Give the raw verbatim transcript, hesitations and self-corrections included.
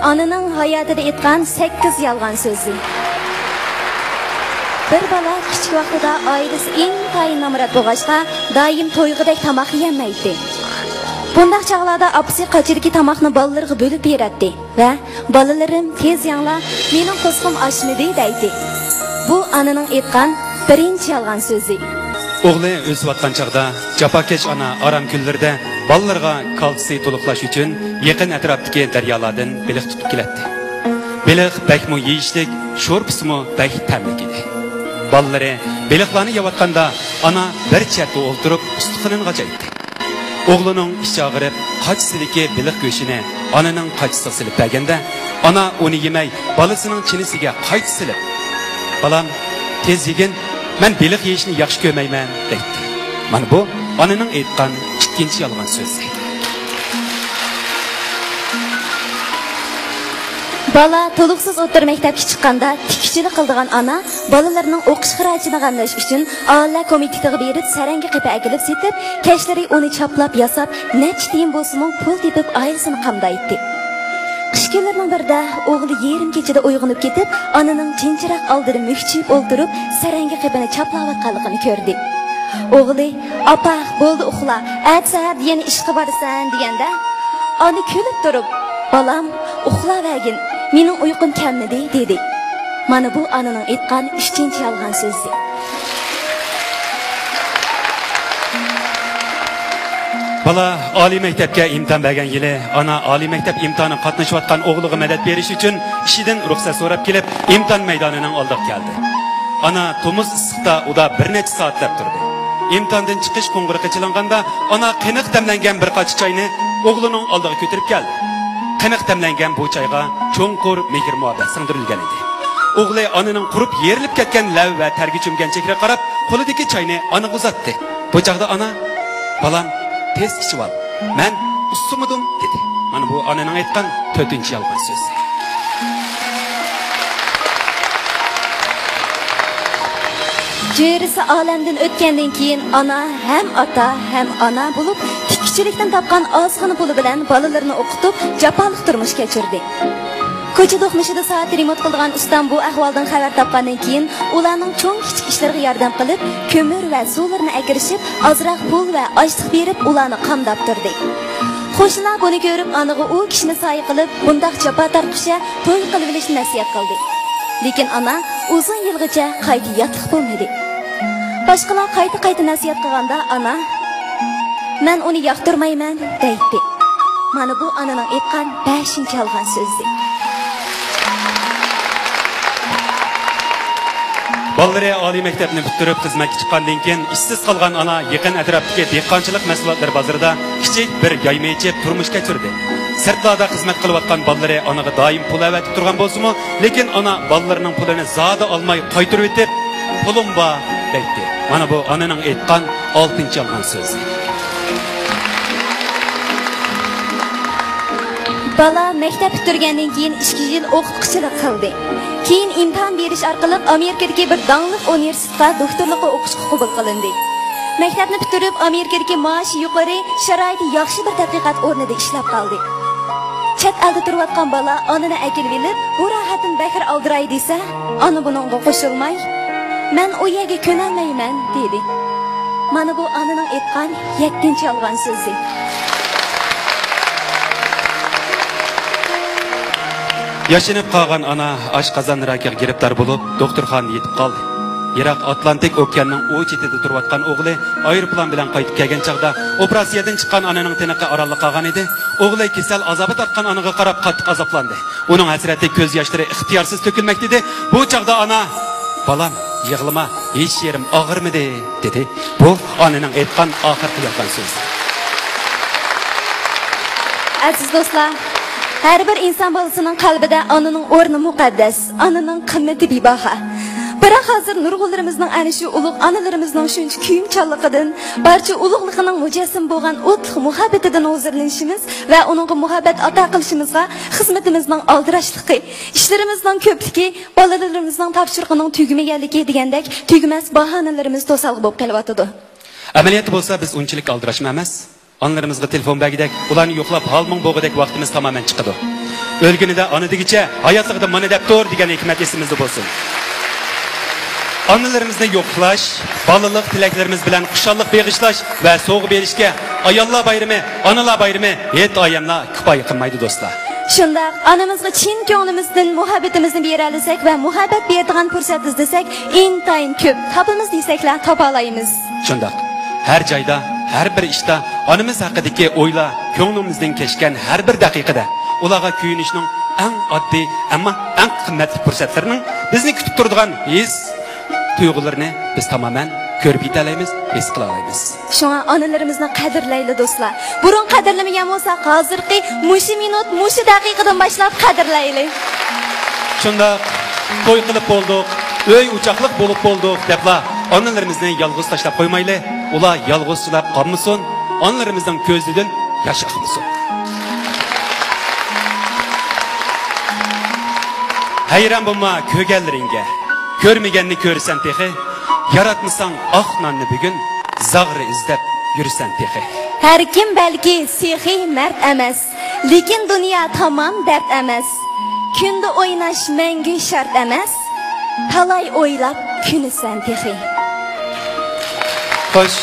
ئانىنىڭ ھاياتىدا ئېيتقان سەككىز يالغان سۆزى. بىر بالا كىچىك ۋاقتىدا ئائىلىسى ئىنتايىن نامرات بولغاچقا، دائىم تويغۇدەك تاماق يېيەلمەيتتى. بۇنداق چاغلاردا ئاپىسى قاچىدىكى تاماقنى بالىلىرىغا بۆلۈپ بېرەتتى ۋە «بالىلىرىم، تېز يەڭلار، مېنىڭ قورسىقىم ئاچمىدى» دەيتتى. بۇ ئانىنىڭ ئېيتقان بىرىنچى يالغان سۆزى. ئوغلى ئۆسۈۋاتقان چاغدا جاپاكەش ئانا ئارام كۈنلىرىدە بالىلىرىغا كالتسىي تولۇقلاش ئۈچۈن يېقىن ئەتراپتىكى دەريالاردىن بېلىق تۇتۇپ كېلەتتى. بېلىق بەكمۇ يېيىشلىك، شورپىسىمۇ بەك تەملىك ئىدى. بالىلىرى بېلىقلارنى يەۋاتقاندا ئانا بىر چەتتە ئولتۇرۇپ ئۇستىخىنىنى غاجايتتى. ئوغلىنىڭ ئىچى ئاغرىپ، قاچىسىدىكى بېلىق گۆشىنى ئانىنىڭ قاچىسىغا سېلىپ بەرگەندە، ئانا ئۇنى يېمەي، بالىسىنىڭ چىنىسىگە قايتا سېلىپ، «بالام، تېز يېگىن، مەن بېلىق يېيىشنى ياخشى كۆرمەيمەن» دەيتتى. مانا بۇ ئانىنىڭ ئېيتقان ئىككىنچى يالغان سۆزى. بالا تولۇقسىز ئوتتۇرا مەكتەپكە چىققاندا تىككۈچىلىك قىلىدىغان ئانا بالىلىرىنىڭ ئوقۇش خىراجىتىنى غەملەش ئۈچۈن ئائىلە كومىتېتىغا بېرىپ سەرەڭگە قېپى ئەكېلىپ سېتىپ، كەچلىرى ئۇنى چاپلاپ ياساپ، نەچچە تىيىن بولسىمۇ پۇل تېپىپ ئائىلىسىنى قامدايتتى. قىش كۈنلىرىنىڭ بىرىدە ئوغلى يېرىم كېچىدە ئويغىنىپ كېتىپ، ئانىنىڭ جىنچىراق ئالدىدا مۈكچىيىپ ئولتۇرۇپ، سەرەڭگە قېپىنى چاپلاۋاتقانلىقىنى كۆردى. ئوغلى، «ئاپا، بولدى ئۇخلا، ئەتە سەھەردە يەنە ئىشقا بارىسەن» دېگەندە، ئانا كۈلۈپ تۇرۇپ، «بالام، ئۇخلاۋەرگىن، مېنىڭ ئۇيقۇم كەلمىدى» دېدى. مانا بۇ ئانىنىڭ ئېيتقان ئۈچىنچى يالغان سۆزى. بالا ئالىي مەكتەپكە ئىمتىھان بەرگەن يىلى ئانا ئالىي مەكتەپ ئىمتىھانىغا قاتنىشىۋاتقان ئوغلىغا مەدەت بېرىش ئۈچۈن ئىشىدىن رۇخسەت سوراپ كېلىپ، ئىمتىھان مەيدانىنىڭ ئالدىغا كەلدى. ئانا تومۇز ئىسسىقتا ئۇدا بىر نەچچە سائەتلەپ تۇردى. ئىمتىھاندىن چىقىش قوڭغۇرىقى چېلىنغاندا، ئانا قېنىق دەملەنگەن بىر قاچا چاينى ئوغلىنىڭ ئالدىغا كۆتۈرۈپ كەلدى. قېنىق دەملەنگەن بۇ چايغا چوڭقۇر مېھىر-مۇھەببەت سىڭدۈرۈلگەن ئىدى. ئوغلى ئانىنىڭ قۇرۇپ يېرىلىپ كەتكەن لەۋ ۋە تەرگە چۆمگەن چېھرىگە قاراپ، قولىدىكى چاينى ئانىغا ئۇزاتتى. بۇ چاغدا ئانا، «بالام، تېز ئىچىۋال، مەن ئۇسسىمىدىم» دېدى. مانا بۇ ئانىنىڭ ئېيتقان تۆتىنچى يالغان سۆزى. جۆرىسى ئالەمدىن ئۆتكەندىن كېيىن، ئانا ھەم ئاتا، ھەم ئانا بولۇپ، تىككۈچىلىكتىن تاپقان ئازغىنا پۇلى بىلەن بالىلىرىنى ئوقۇتۇپ، جاپالىق تۇرمۇش كەچۈردى. كوچا دوقمۇشىدا سائەت رېمونت قىلىدىغان ئۇستام بۇ ئەھۋالدىن خەۋەر تاپقاندىن كېيىن، ئۇلارنىڭ چوڭ-كىچىك ئىشلىرىغا ياردەم قىلىپ، كۆمۈر ۋە سۇلىرىنى ئەكىرىشىپ، ئازراق پۇل ۋە ئاشلىق بېرىپ، ئۇلارنى قامداپ تۇردى. قوشنىلار بۇنى كۆرۈپ، ئانىغا ئۇ كىشىنى سايە قىلىپ، بۇنداق جاپا تارتقۇچە توي قىلىۋېلىشنى نەسىھەت قىلدى. لېكىن ئانا ئۇزۇن يىلغىچە قايتا ياتلىق بولمىدى. باشقىلار قايتا-قايتا نەسىھەت قىلغاندا، ئانا، «مەن ئۇنى ياقتۇرمايمەن» دەيتتى. مانا بۇ ئانىنىڭ ئېيتقان بەشىنچى يالغان سۆزى. بالىلىرى ئالىي مەكتەپنى پۈتتۈرۈپ، خىزمەتكە چىققاندىن كېيىن، ئىشسىز قالغان ئانا يېقىن ئەتراپتىكى دېھقانچىلىق مەھسۇلاتلىرى بازىرىدا كىچىك بىر يايما ئېچىپ، تۇرمۇش كەچۈردى. سىرتلاردا خىزمەت قىلىۋاتقان بالىلىرى ئانىغا دائىم پۇل ئەۋەتىپ تۇرغان بولسىمۇ، لېكىن ئانا بالىلىرىنىڭ پۇلىنى زادى ئالماي قايتۇرۇۋېتىپ، «پۇلۇم بار» دەيتتى. مانا بۇ ئانىنىڭ ئېيتقان ئالتىنچى يالغان سۆزى. بالا مەكتەپ پۈتتۈرگەندىن كېيىن ئىككى يىل ئوقۇتقۇچىلىق قىلدى. كېيىن ئىمتىھان بېرىش ئارقىلىق ئامېرىكىدىكى بىر داڭلىق ئۇنىۋېرسىتېتقا دوكتورلۇققا ئوقۇشقا قوبۇل قىلىندى. مەكتەپنى پۈتتۈرۈپ، ئامېرىكىدىكى مائاشى يۇقىرى، شارائىتى ياخشى بىر تەتقىقات ئورنىدا ئىشلەپ قالدى. چەت ئەلدە تۇرۇۋاتقان بالا ئانىنى ئەكېلىۋېلىپ، بۇ راھەتتىن بەھرە ئالدىراي دېسە، ئانا بۇنىڭغا قوشۇلماي، «مەن ئۇ يەرگە كۆنەلمەيمەن» دېدى. مانا بۇ ئانىنىڭ ئېيتقان يەتتىنچى يالغان سۆزى. ياشىنىپ قالغان ئانا ئاشقازان راكىغا گىرىپتار بولۇپ، دوختۇرخانىدا يېتىپ قالدى. يىراق ئاتلانتىك ئوكياننىڭ ئۇ چېتىدە تۇرۇۋاتقان ئوغلى ئايروپىلان بىلەن قايتىپ كەلگەن چاغدا، ئوپېراتسىيەدىن چىققان ئانىنىڭ تىنىقى ئارانلا قالغان ئىدى. ئوغلى كېسەل ئازابى تارتقان ئانىغا قاراپ قاتتىق ئازابلاندى. ئۇنىڭ ھەسرەتلىك كۆز ياشلىرى ئىختىيارسىز تۆكۈلمەكتە ئىدى. بۇ چاغدا ئانا، «بالام، يىغلىما، ھېچ يېرىم ئاغرىمىدى» دېدى. بۇ ئانىنىڭ ئېيتقان ئاخىرقى يالغان سۆزى. ئەزىز دوستلار، ھەر بىر ئىنسان بالىسىنىڭ قەلبىدە ئانىنىڭ ئورنى مۇقەددەس، ئانىنىڭ قىممىتى بىباھا. بىراق ھازىر نۇرغۇنلىرىمىزنىڭ ئەنە شۇ ئۇلۇغ ئانىلىرىمىزنىڭ شۇنچە كۆيۈمچانلىقىدىن، بارچە ئۇلۇغلۇقىنىڭ مۇجەسسىمە بولغان ئوتلۇق مۇھەببىتىدىن ھۇزۇرلىنىشىمىز ۋە ئۇنىڭغا مۇھەببەت ئاتا قىلىشىمىزغا خىزمىتىمىزنىڭ ئالدىراشلىقى، ئىشلىرىمىزنىڭ كۆپلۈكى، بالىلىرىمىزنىڭ تاپشۇرۇقىنىڭ تۈگىمىگەنلىكى دېگەندەك تۈگىمەس باھانىلىرىمىز توسالغۇ بولۇپ قېلىۋاتىدۇ. ئەمەلىيەتتە بولسا بىز ئۇنچىلىك ئالدىراشما ئەمەس. ئانىلىرىمىزغا تېلېفون بەرگۈدەك، ئۇلارنى يوقلاپ ھال-مۇڭ بوغۇدەك ۋاقتىمىز تامامەن چىقىدۇ. «ئۆلگىنىدە ئانا دېگۈچە، ھاياتلىقىدا مانا دەپ تۇر» دېگەن ھېكمەت ئېسىمىزدە بولسۇن. ئانىلىرىمىزنى يوقلاش، بالىلىق تىلەكلىرىمىز بىلەن خۇشاللىق بېغىشلاش ۋە سوۋغا بېرىشكە ئاياللار بايرىمى، ئانىلار بايرىمى، ھېيت-ئايەملەر كۇپايە قىلمايدۇ، دوستلار. شۇنداق، ئانىمىزغا چىن كۆڭلىمىزدىن مۇھەببىتىمىزنى بېرەلىسەك ۋە مۇھەببەت بېرىدىغان پۇرسەت ئىزدىسەك، ئىنتايىن كۆپ تاپىمىز دېسەكلا تاپالايمىز. شۇنداق، ھەر جايدا، ھەر بىر ئىشتا ئانىمىز ھەققىدىكى ئويلار كۆڭلىمىزدىن كەچكەن ھەر بىر دەقىقىدە، ئۇلارغا كۆيۈنۈشنىڭ ئەڭ ئاددىي، ئەمما ئەڭ قىممەتلىك پۇرسەتلىرىنىڭ بىزنى كۈتۈپ تۇرىدىغان ھېس، تۇيغۇلىرىنى بىز تامامەن كۆرۈپ يېتەلەيمىز، ھېس قىلالايمىز. شۇڭا ئانىلىرىمىزنى قەدىرلەيلى، دوستلار. بۇرۇن قەدىرلىمىگەن بولساق، ھازىرقى مۇشۇ مىنۇت، مۇشۇ دەقىقىدىن باشلاپ قەدىرلەيلى. شۇنداق، توي قىلىپ بولدۇق، ئۆي ئوچاقلىق بولۇپ بولدۇق دەپلا ئانىلىرىمىزنى يالغۇز تاشلاپ قويمايلى. ئۇلار يالغۇزچىلاپ قالمىسۇن، ئانىلىرىمىزنىڭ كۆزىدىن ياش ئاقمىسۇن. ھەيران بولما كۆرگەنلىرىڭگە، كۆرمىگەننى كۆرىسەن تېخى. ياراتمىساڭ ئاق ناننى بۈگۈن، زاغرا ئىزدەپ يۈرىسەن تېخى. ھەركىم بەلكى سېخىي مەرد ئەمەس، لېكىن دۇنيا تامام دەرد ئەمەس. كۈندە ئويناش مەڭگۈ شەرت ئەمەس، تالاي ئويلاپ كۈنىسەن تېخى. خوش.